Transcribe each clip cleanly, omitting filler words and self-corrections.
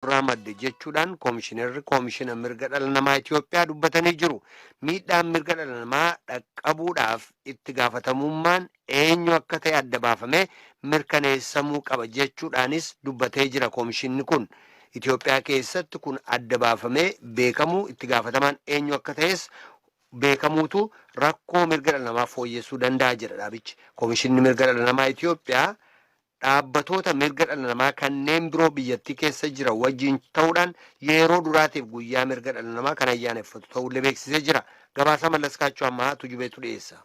irraa madde jechuudhaan koomishinarri koomishina mirga dhala namaa Itoophiyaa dubbatanii jiru. Miidhaan mirga dhala namaa dhaqqabuudhaaf itti gaafatamummaan eenyu akka ta'e adda baafamee mirkaneessamuu qaba jechuudhaanis dubbatee jira koomishinni kun. Itoophiyaa keessatti kun adda baafamee beekamuu, itti gaafatamaan eenyu akka ta'es beekamuutu rakkoo mirga dhala namaa fooyyessuu danda'a jedha dhaabichi. Koomishinni mirga dhala namaa Itoophiyaa dhaabbatoota mirga dhala namaa kanneen biroo biyyattii keessa jiran wajjin ta'uudhaan yeroo duraatiif guyyaa mirga dhala namaa kan ayyaaneffatu ta'ullee beeksisee jira. Gabaasaa Mallaskaachuu ammaa Tujubeetu dhiyeessa.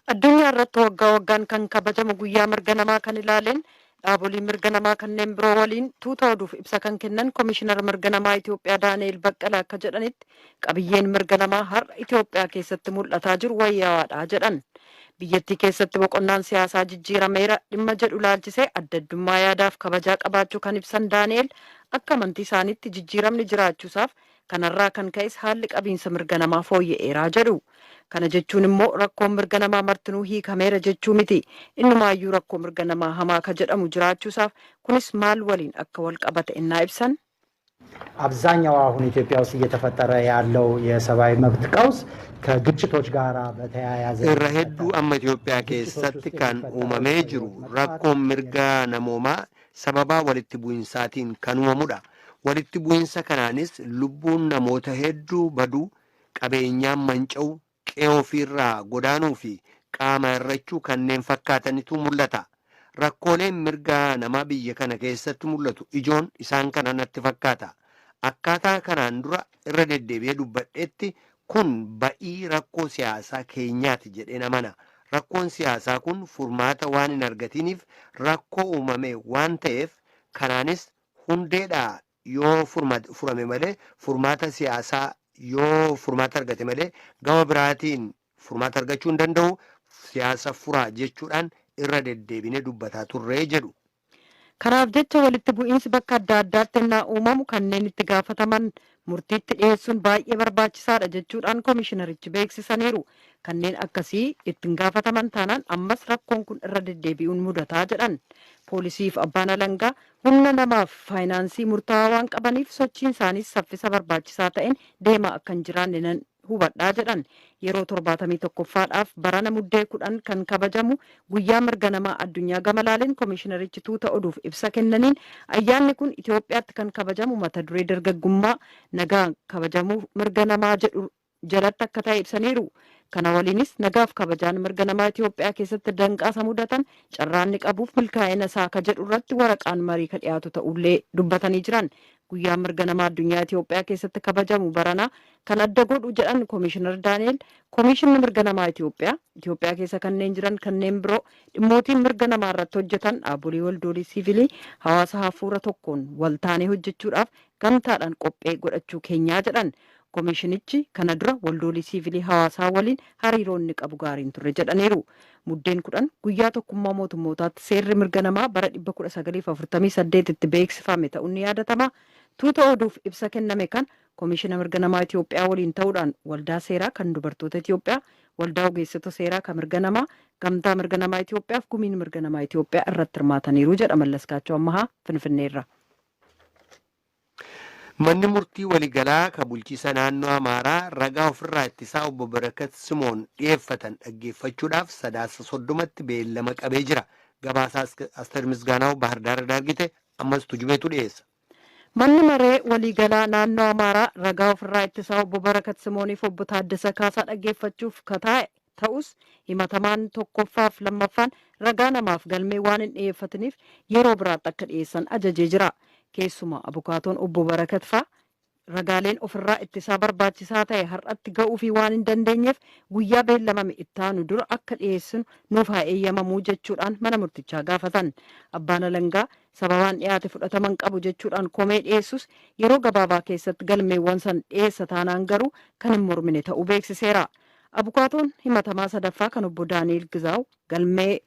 Addunyaa irratti waggaa waggaan kan kabajamu guyyaa mirga namaa kan ilaaleen dhaabolee mirga namaa kanneen biroo waliin tuuta oduuf ibsa kan kennan Komishinar mirga namaa Itoophiyaa Daani'el Baqqalaa akka jedhanitti, qabiyyeen mirga namaa har'a Itoophiyaa keessatti mul'ataa jiru wayyaa'aadha jedhan. Biyyattii keessatti boqonnaan siyaasaa jijjiirameera dhimma jedhu laalchisee adda addummaa yaadaaf kabajaa qabaachuu kan ibsan Daani'el, akka amantii isaaniitti jijjiiramni jiraachuusaaf kanarraa kan ka'es haalli qabiinsa mirga namaa fooyya'eeraa jedhu. Kana jechuun immoo rakkoon mirga namaa martinuu hiikameera jechuu miti. Innumaayyuu rakkoo mirga namaa hamaa ka jedhamu jiraachuusaaf kunis maal waliin akka wal qabate innaa ibsan. አብዛኛው አሁን ኢትዮጵያ ውስጥ እየተፈጠረ ያለው የሰብአዊ መብት ቀውስ ከግጭቶች ጋር በተያያዘ Irra hedduu amma Itoophiyaa keessatti kan uumamee jiru rakkoon mirga namoomaa sababaa walitti bu'insaatiin kan uumamudha. Walitti bu'insa kanaanis lubbuun namoota hedduu baduu, qabeenyaan manca'u, qe'ee ofiirraa godaanuu fi qaama hir'achuu kanneen fakkaatanitu mul'ata. Rakkooleen mirga namaa biyya kana keessatti mul'atu ijoon isaan kana natti fakkaata. Akkaataa kanaan dura irra deddeebi'ee dubbadhetti, kun ba'ii rakkoo siyaasaa keenyaati jedheen amana. Rakkoon siyaasaa kun furmaata waan hin argatiniif rakkoo uumame waan ta'eef, kanaanis hundeedhaa yoo furame malee, furmaata siyaasaa yoo furmaata argate malee gama biraatiin furmaata argachuu hin danda'u, siyaasa furaa jechuudhaan irra deddeebinee dubbataa turree jedhu. Kanaaf jecha walitti bu'iinsi bakka adda addaatti ennaa uumamu kanneen itti gaafataman murtiitti dhiyeessuun baay'ee barbaachisaadha jechuudhaan koomishinarichi beeksisaniiru. Kanneen akkasii ittiin gaafataman taanaan ammas rakkoon kun irra deddeebi'uun mudataa jedhan. Poolisiif abbaan alangaa humna namaaf faayinaansii murtaa'aa waan qabaniif sochiin isaaniis saffisa barbaachisaa ta'een deemaa akka hin jiraanne nan hubadhaa jedhan. Yeroo 71ffaadhaaf barana Muddee 10 kan kabajamu guyyaa mirga namaa addunyaa gama laaleen koomishinarichi tuuta oduuf ibsa kennaniin, ayyaanni kun Itoophiyaatti kan kabajamu mata duree dargaggummaa nagaa kabajamuu mirga namaa jedhu jalatti akka ta'e ibsaniiru. Kana waliinis nagaaf kabajaan mirga namaa Itoophiyaa keessatti danqaasa mudatan, carraanni qabuuf milkaa'ina isaa ka jedhu irratti waraqaan marii ka dhiyaatu ta'ullee dubbatanii jiran. Guyyaa mirga namaa addunyaa Itoophiyaa keessatti kabajamu baranaa kan adda godhu jedhan Koomishinar Daani'el, Koomishinni mirga namaa Itoophiyaa, Itoophiyaa keessa kanneen jiran kanneen biroo dhimmootiin mirga namaa irratti hojjetan, dhaabbolee waldoolii siivilii hawaasa hafuura tokkoon waltaanee hojjechuudhaaf gamtaadhaan qophee godhachuu keenyaa jedhan. Koomishinichi kana dura waldoolii siivilii hawaasaa waliin hariiroo inni qabu gaariin turre jedhaniiru. Muddeen 10 guyyaa tokkummaa mootummootaatti seerri mirga namaa bara 1948tti beeksifame ta'uun ni yaadatama. Tuuta oduuf ibsa kenname kan Koomishina mirga namaa Itoophiyaa waliin ta'uudhaan waldaa seeraa kan dubartoota Itoophiyaa, waldaa ogeessota seeraa kan mirga namaa, gamtaa mirga namaa Itoophiyaa fi gumiin mirga namaa Itoophiyaa irratti hirmaataniiru jedha Mallaskaachoo Ammahaa Finfinneerra. Manni murtii waliigalaa kan bulchiisa naannoo Amaaraa ragaa ofirraa ittisaa obbo Barakat Simoon dhiyeeffatan dhaggeeffachuudhaaf Sadaasa 30tti beellama qabee jira. Gabaasaa Asteer Misgaanaw Baahirdaar argite ammas Tujubeetu dhiyeessa. Manni maree waliigalaa naannoo Amaaraa ragaa ofirraa ittisaa obbo Barakat Simooniif obbo Taaddasa Kaasaa dhaggeeffachuuf kataa'e ta'us, himatamaan tokkoffaaf lammaffaan ragaa namaaf galmee waan hin dhiyeeffatiniif yeroo biraatti akka dhiyeessan ajajee jira. Keessumaa abukaatoon obbo Barakat faa ragaaleen ofirraa ittisaa barbaachisaa ta'e har'atti ga'uufii waan hin dandeenyeef guyyaa beellamame ittaanu dura akka dhiyeessinu nuuf haa eeyyamamuu jechuudhaan mana murtichaa gaafatan. Abbaan alangaa sababaan dhiyaate fudhataman qabu jechuudhaan komee dhiyeessus, yeroo gabaabaa keessatti galmeewwan san dhiyeessa taanaan garuu kan hin mormine ta'uu beeksiseera. Abukaatoon himatamaa sadaffaa kan obbo Daani'el Gizaaw galmee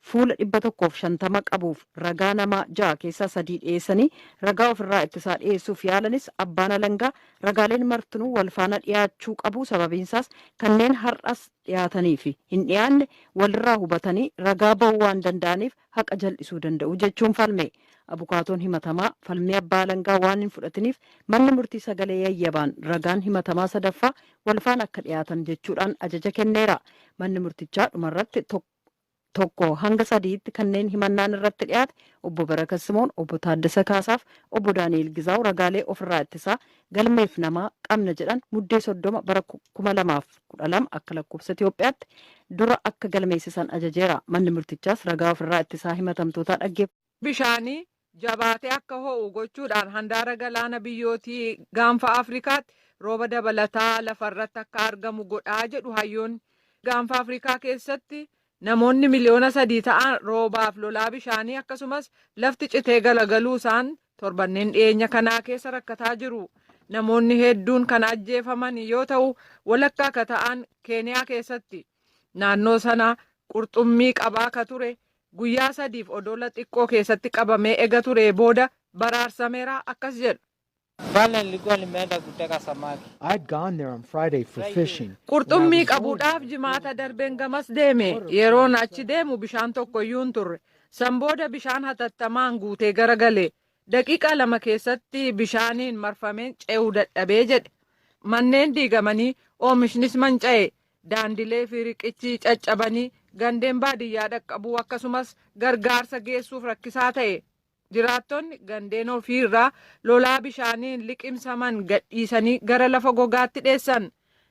Fuula 150 qabuuf ragaa namaa ja'a keessaa sadii dhiyeessanii ragaa ofirraa ittisaa dhiyeessuuf yaalanis, abbaan alangaa ragaaleen martinuu wal faana dhiyaachuu qabu, sababiinsaas kanneen har'as dhiyaatanii fi hin dhiyaanne walirraa hubatanii ragaa ba'uu waan danda'aniif haqa jal'isuu danda'u jechuun falme. Abukaatoon himatamaa falmii abbaa alangaa waan hin fudhatiniif, manni murtii sagalee yayyabaan ragaan himatamaa sadaffaa walfaan akka dhiyaatan jechuudhaan ajaja kenneera. Manni murtichaa dhumarratti tokko hanga sadiitti kanneen himannaan irratti dhiyaate, obbo Barakat Simoon, obbo Taaddasa Kaasaaf obbo Daani'el Gizaaw, ragaalee ofirraa ittisaa galmeef namaa qabna jedhan Muddee 30 bara 2012 akka lakkoofsa Itoophiyaatti dura akka galmeessisan ajajeera. Manni murtichaas ragaa ofirraa ittisaa himatamtootaa dhaggeeffate. Bishaanii jabaatee akka ho'u gochuudhaan handaara galaana biyyootii gaanfa Afrikaatti rooba dabalataa lafarratti akka argamu godhaa jedhu hayyoonni. Gaanfa Afrikaa keessatti namoonni miliyoona 3 ta'an roobaaf lolaa bishaanii akkasumas lafti citee galagaluu isaan torbanneen dhiyeenya kanaa keessa rakkataa jiru. Namoonni hedduun kan ajjeefaman yoo ta'u, walakkaa akka ta'an Keeniyaa keessatti. Naannoo sana qurxummii qabaa ka ture guyyaa 3f odola xiqqoo keessatti qabamee ega ture booda baraarsameera, akkas jedha. Pale nilikuwa nimeenda kuteka samaki. I'd gone there on Friday for fishing. Qurxummii qabuudhaaf Jimaata darbeen gamas deeme. Yeroon achi deemu bishaan tokko iyyuu hin turre. San booda bishaan hatattamaan guutee garagale. Daqiiqaa 2 keessatti bishaaniin marfameen ce'uu dadhabee jedhe. Manneen diigamanii, oomishnis manca'e. Daandilee fi riqichi caccabanii gandeen baadiyyaa dhaqqabuu akkasumas gargaarsa geessuuf rakkisaa ta'e. Jiraattonni gandeen ofiirraa lolaa bishaaniin liqimsaman gadhiisanii gara lafa gogaatti dheessan.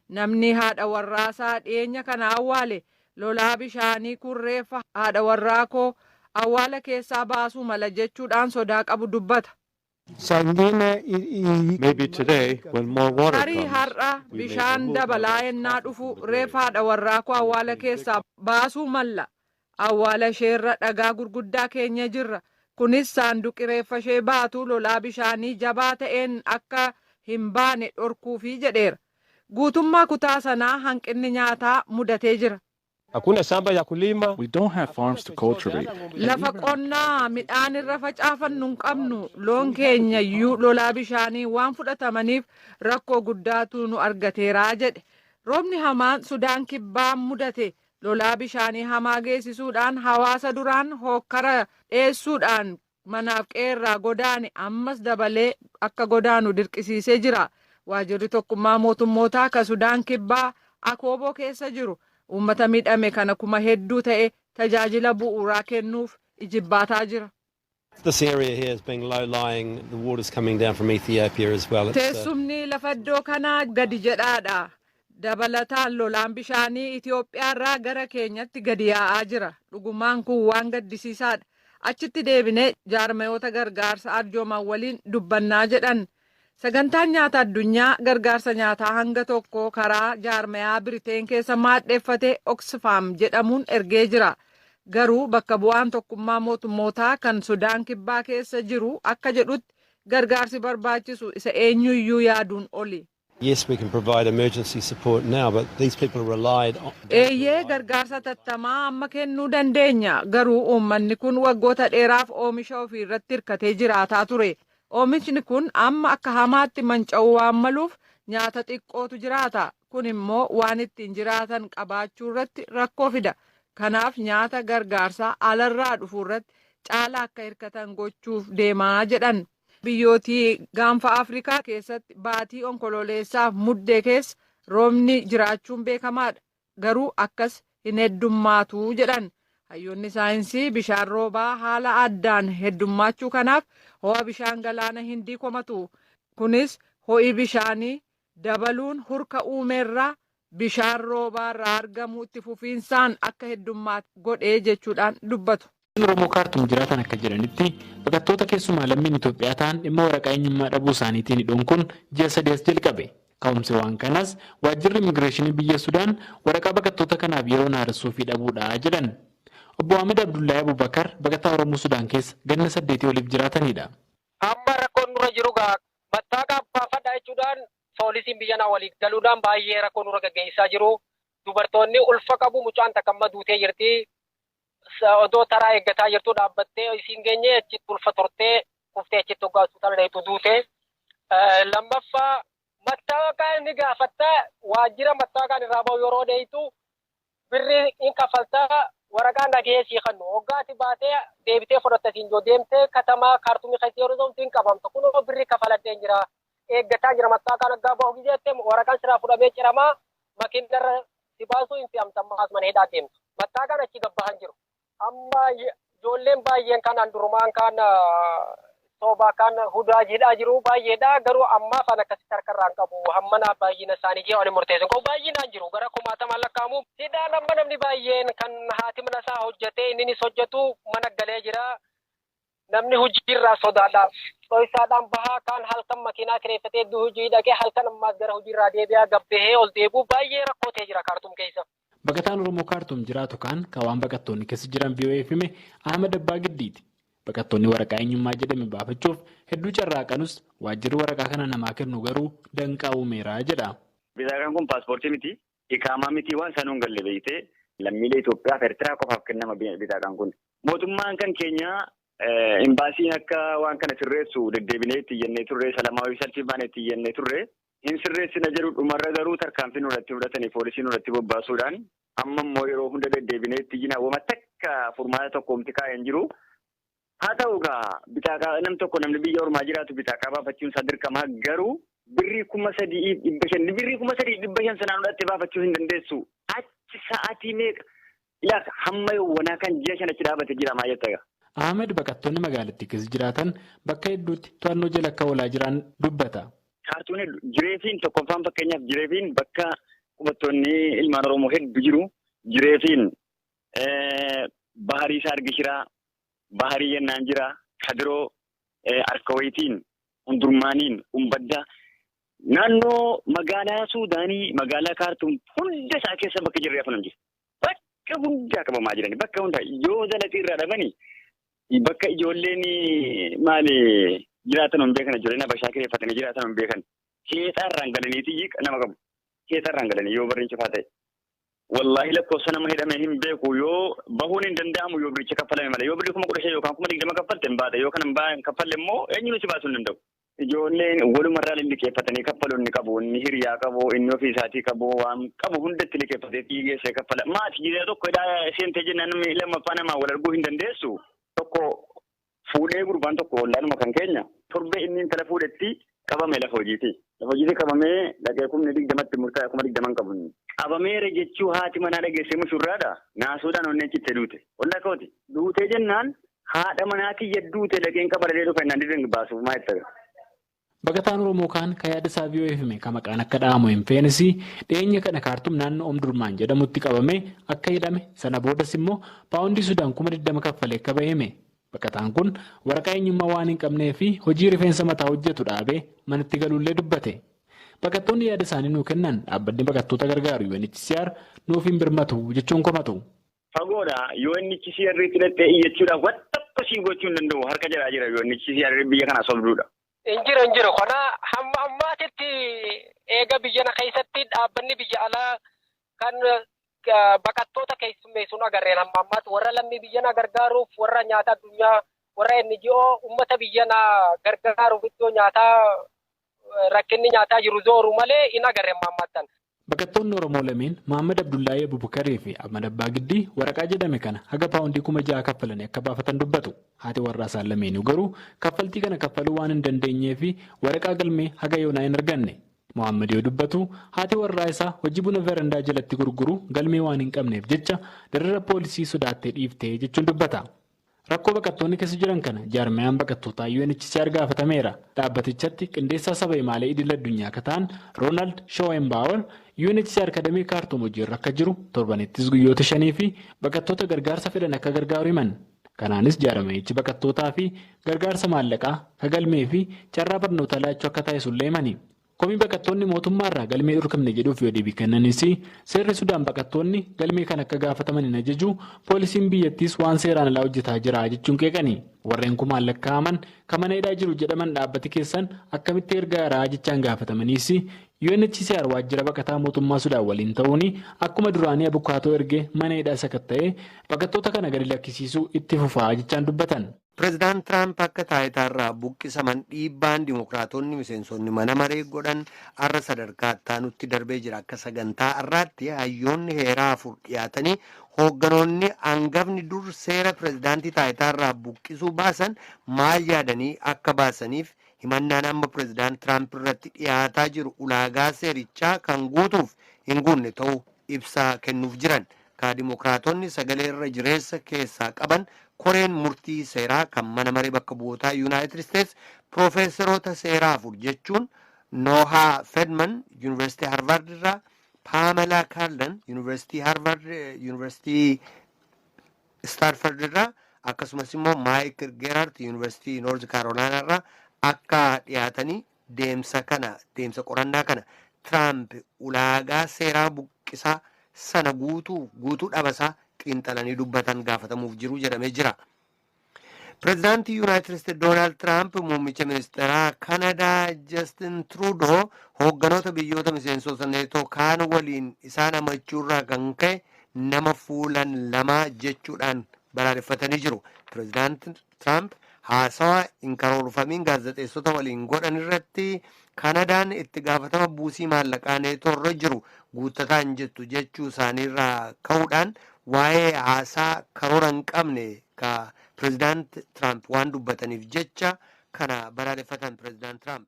Namni haadha warraasaa dhiyeenya kana awwaale, lolaa bishaanii kun reeffa haadha warraa koo awwaala keessaa baasuu mala jechuudhaan sodaa qabu dubbata. Saa ingine Maybe today, when more water Tarii comes, har'a we may bishaan remove dabalaa my ennaa dhufu coffin from the reeffa grave. haadha warraa koo awwaala keessaa baasuu malla. Awwaala isheerra dhagaa gurguddaa keenya jirra. Kunis saanduqi reeffa ishee baatu lolaa bishaanii jabaa ta'een akka hin baane dhorkuufi jedheera. Guutummaa kutaa sanaa hanqinni nyaataa mudatee jira. Hakuna shamba ya kulima. We don't have farms to cultivate. Lafa qonnaa midhaan irra facaafannu hin qabnu. Loon keenya iyyuu lolaa bishaanii waan fudhatamaniif rakkoo guddaatu nu argateeraa jedhe. Roobni hamaan Sudaan Kibbaa mudate lolaa bishaanii hamaa geessisuudhaan hawaasa duraan hokkara dheessuudhaan manaaf qeerraa godaane ammas dabalee akka godaanu dirqisiisee jira. Waajirri Tokkummaa Mootummootaa ka Sudaan Kibbaa Akooboo keessa jiru uummata miidhame kana kuma hedduu ta'e tajaajila bu'uuraa kennuuf ijibbaataa jira. This area here is being low lying, the water's coming down from Ethiopia as well. It's, Teessumni lafa iddoo kanaa gadi jedhaadha. Dabalataan lolaan bishaanii Itoophiyaarraa gara keenyatti gadi yaa'aa jira. Dhugumaan kun waan gaddisiisaadha. Achitti deebinee jaarmayoota gargaarsa arjooman waliin dubbannaa jedhan. Sagantaan nyaata addunyaa gargaarsa nyaataa hanga tokko karaa jaarmayaa Biriteen keessa maadheeffate Oxfam jedhamuun ergee jira. Garuu bakka bu'aan Tokkummaa Mootummootaa kan Sudaan Kibbaa keessa jiru akka jedhutti, gargaarsi barbaachisu isa eenyuyyuu yaaduun oli. Yes, we can provide emergency support now, but these people relied on. Eeyyee, gargaarsa hatattamaa amma kennuu dandeenya. Garuu uummanni kun waggoota dheeraaf oomisha ofii irratti hirkatee jiraataa ture. Oomishni kun amma akka hamaatti manca'uu waan maluuf nyaata xiqqootu jiraata. Kun immoo waan ittiin jiraatan qabaachuu irratti rakkoo fida. Kanaaf nyaata gargaarsaa alarraa dhufu irratti caala akka hirkatan gochuuf deemaa jedhan. Biyyootii gaanfa Afrikaa keessatti baatii Onkololeessaaf Muddee keessa roobni jiraachuun beekamaadha. Garuu akkas hin heddummaatu jedhan. Hayyoonni saayinsii bishaan roobaa haala addaan heddummaachuu kanaaf ho'a bishaan galaana Hindii komatu. Kunis ho'i bishaanii dabaluun hurka uumeerraa bishaan roobaarraa argamu itti fufiinsaan akka heddummaatu godhee jechuudhaan dubbatu. Oromoo Kaartum jiraatan akka jedhanitti, baqattoota keessumaa lammiin Itoophiyaa ta'an dhimma waraqaa eenyummaa dhabuu isaaniitiin hidhuun kun ji'a 3 as jalqabe. Ka'umsi waan kanaas waajjirri immigireeshinii biyya Sudaan waraqaa baqattoota kanaaf yeroo haaressuu fi dhabuudha jedhan. Obbo Ahmed Abdullahi Abubakar baqataa Oromoo Sudaan keessa ganna 8 oliif jiraatanidha. Amma rakkoon nurra jiru gaa mattaaqa baafadhaa jechuudhaan poolisiin biyya naa waliin galuudhaan baay'ee rakkoo nurra gaggeessaa jiru. Dubartoonni ulfa qabu, mucaan takka amma duutee jirti. Odoo taraa eeggataa jirtu dhaabbattee isiin geenye achitti ulfa turtee kuftee achitti hoggaa hospitaala dheetu duute. Lammaffaa mattaawaqaa inni gaafattaa waajjira mattaawaqaan irraa bahu yeroo dheetu birrii in kaffaltaa waraqaa nagahee sii kennu. Hoggaati baatee deebitee fudhatta siin joo deemtee katamaa Kaartumii keessa yeroo ta'u hin qabamtu. Kunoo birrii kafaladhee jira. Eeggataa jira mattaawaqaan hoggaa bahu jettee waraqaan siraa fudhamee ciramaa makiinarra si baasuu hin fe'amta ammaas mana hidhaa deemtu. Mattaawaqaan achi gabbahan jiru. Amma ijoolleen baay'een kan durumaan kan soobaa kan hudaa jedhaa jiru baay'eedha. Garuu ammaa afaan akkasitti harkarraa hin qabu. Hammana baay'ina isaanii jee waliin murteessan. Kun baay'inaan jiru. Gara kumaatamaan lakkaa'amu. Hidhaan amma namni baay'een kan haati mana isaa hojjetee inninis hojjetu mana galee jira. Namni hojiirraa sodaadhaaf dho'isaadhaan bahaa kan halkan makiinaa kireeffatee hojii dhaqee halkan ammaas gara hojiirraa deebi'aa gabbahee ol deebi'u baay'ee rakkoo ta'ee jira Kaartum keessa. Baqataan Oromoo Kaartum jiraatu kaan kan waan baqattoonni keessa jiran VOA'f hime Ahmad Abbaa Giddiiti. Baqattoonni waraqaa eenyummaa jedhame baafachuuf hedduu carraaqanus waajjirri waraqaa kana namaa kennu garuu danqaa uumeera jedha. Bizaaqaan kun paaspoortii miti, ikaamaa miti waan isaan hin galle beektee lammiilee Itoophiyaa fi Eertiraa qofaaf kennama bizaaqaan kun. Mootummaan kan keenya imbaasiin akka waan kana sirreessu deddeebinee itti iyyannee turre, salamaawii salphii baanee itti iyyannee turre. Hin sirreessina jedhu dhumarra garuu tarkaanfii nurratti fudhatanii poolisii nurratti bobbaasuudhaan amma immoo yeroo hunda deddeebinee itti iyyina waan takka furmaata tokko homti kaa'ee hin jiru. Haa ta'u egaa bitaaqaa nam tokko namni biyya ormaa jiraatu bitaaqaa baafachuun isaa dirqama garuu birrii 3,500 birrii 3,500 sanaan fudhattee baafachuu hin dandeessu. Achi sa'aatii meeqa ilaaka hamma yawwanaa kan ji'a 5 achi dhaabatee jira maa jetta egaa. Ahmed baqattoonni magaalattii keessa jiraatan bakka hedduutti to'annoo jala akka oolaa jiran dubbata. Kaartuun jireefiin tokkoffaan fakkeenyaaf jireefiin bakka qubattoonni ilmaan Oromoo hedduu jiru. Jireefiin baharii isaa argishiraa, baharii yennaan jira, kadiroo, arkawayitiin, hundurmaaniin, umbaddaa. Naannoo magaalaa Suudaanii, magaalaa Kaartuum hunda isaa keessa bakka jirri hafuun jiru. Bakka hundaa qabamaa jirani. Bakka hundaa yoo zalatii irraa dhabani bakka ijoolleen maali jiraatan hin beekan ijoolleen habashaa kireeffatanii jiraatan hin beekan. Keexaarraan galaniitii nama qabu. Keexaarraan galanii yoo barriin cufaa ta'e. Wallaahi lakkoofsa nama hidhame hin beeku yoo bahuun hin danda'amu yoo biricha kaffalame malee yoo birri 15,000 yookaan 20,000 kaffalte hin baate yoo kan hin kaffalle immoo eenyuun si baasuu hin danda'u. Ijoolleen walumarraa liqeeffatanii kaffalu inni qabu, inni hiriyaa qabu, inni ofii isaatii qabu, waan qabu hundatti liqeeffatee dhiigeessee kaffala. Maatii jireenya tokko hidhaa seentee jennaan namni lammaffaa namaa wal arguu hin dandeessu. Tokko fuudhee gurbaan tokko ollaanuma kan keenya torbee inni intala fuudhetti qabame lafa hojiiti. Lafa hojiiti qabamee dhaqee 20,000 murtaa'e 20,000 qabu. Qabameera jechuu haati manaa dhageessee mushurraadha. Naasuudhaan onneen cittee duute. Ollaa kooti. Duutee jennaan haadha manaa kiyya duute dhaqeen qaba dhaqee dhufe naan dirreen baasuuf maa itti. Baqataan Oromoo kaan kan yaada isaa VOA'f hime kan maqaan akka dha'amu hin feenis dhiyeenya kana Kaartum naannoo Omdurmaan jedhamutti qabame akka hidhame sana boodas immoo paawundii Sudaan 20,000 kaffalee akka bahe hime. Baqataan kun waraqaa eenyummaa waan hin qabnee fi hojii rifeensa mataa hojjetu dhaabee manatti galuullee dubbate. Baqattoonni yaada isaanii nuu kennan dhaabbanni baqattoota gargaaru UNHCR nuuf hin birmatu jechuun komatu. Fagoodha UNHCR hidhattee iyyachuudhaaf waan tokko sii gochuu hin danda'u harka jalaa jira UNHCR biyya kana sobduudha. Injiru kana hamma ammaatitti eega biyya na keessatti dhaabbanni biyya alaa kan baqattoota keessummeessuun agarreen hamma ammaatti warra lammii biyya na gargaaruuf warra nyaata addunyaa warra NGO uummata biyya na gargaaruuf iddoo nyaataa rakkinni nyaataa jiru zooru malee hin agarreen hamma ammaattan. Baqattoonni Oromoo lameen Mohaammed Abdullahi Abubukarii fi Ahmad Abbaa Giddii waraqaa jedhame kana haga paawundii 6,000 kaffalanii akka baafatan dubbatu. Haati warraa isaan lameenuu garuu kaffaltii kana kaffaluu waan hin dandeenyee fi waraqaa galmee haga yoonaa hin arganne. Mohaammed yoo dubbatu haati warraa isaa hojii buna verandaa jalatti gurguru galmee waan hin qabneef jecha darara poolisii sodaattee dhiiftee jechuun dubbata. Rakkoo baqattoonni keessa jiran kana jaarmayaan baqattootaa UNHCR gaafatameera. Dhaabbatichatti qindeessaa saba imaalee idil addunyaa akka ta'an Roonaald Shoowenbaawar UNHCR kadamee Kaartuum hojiirra akka jiru torbanittis guyyoota 5 fi baqattoota gargaarsa fedhan akka gargaaru himan. Kanaanis jaarmayichi baqattootaa fi gargaarsa maallaqaa kagalmee fi carraa barnootaa laachuu akka taasisullee himani. Komii baqattoonni mootummaarraa galmee dhorkamne jedhuuf yoo deebii kennanis seerri Sudaan baqattoonni galmee kan akka gaafataman hin ajaju poolisiin biyyattiis waan seeraan alaa hojjetaa jira jechuun qeeqani. Warreen kumaan lakkaa'aman kan mana hidhaa jiru jedhaman dhaabbati keessan akkamitti gargaaraa jechaan gaafatamaniis UNHCR waajjira baqataa mootummaa Sudaan waliin ta'uun akkuma duraanii abukaatoo ergee mana hidhaa sakatta'ee baqattoota kana gadi lakkisiisuu itti fufaa jechaan dubbatan. Pireezidaant Tiraamp akka taayitaarraa buqqisaman dhiibbaan Dimookiraatonni miseensonni mana maree godhan har'a sadarkaa itti darbee jira. Akka sagantaa har'aatti hayyoonni heeraa afur dhiyaatanii hoogganoonni hangafni dur seera pireezidaantii taayitaarraa buqqisuu baasan maal yaadanii akka baasaniif, himannaan amma pireezidaant Tiraamp irratti dhiyaataa jiru ulaagaa seerichaa kan guutuuf hin guunne ta'uu ibsaa kennuuf jiran. Ka Dimookiraatonni sagalee irra jireessa keessaa qaban, koreen murtii seeraa kan mana maree bakka bu'ootaa Yuunaayitid Isteets, piroofeesaroota seeraa afur jechuun Noohaa Fedman Yuunivarsiitii Harvard irraa, Paamelaa Kaarlan Yuunivarsiitii Harvard, Yuunivarsiitii Staanford irraa, akkasumas immoo Maayikil Geeraart Yuunivarsiitii Noorz Kaarolaanaa irraa akka dhiyaatanii deemsa kana, deemsa qorannaa kana, Tiraamp ulaagaa seeraa buqqisaa sana guutuu guutuu dhabasaa xiinxalanii dubbatan gaafatamuuf jiru jedhamee jira. Pireezidaantii Yuunaayitid Isteetsi Doonaald Tiraamp muummicha ministeeraa Kanadaa Justin Trudeau hoogganoota biyyoota miseensota Neetoo kaan waliin isaan amachuurraa kan ka'e nama fuulan lamaa jechuudhaan balaaleffatanii jiru. Pireezidaanti Tiraamp haasawaa hin karoorfamiin gaazexeessota waliin godhan irratti Kanadaan itti gaafatama buusii maallaqaa Neetoo irra jiru guuttataa hin jettu jechuu isaaniirraa ka'uudhaan, waa'ee haasaa karoora hin qabne ka pireezidaant Tiraamp waan dubbataniif jecha kana balaaleffatan pireezidaant Tiraamp.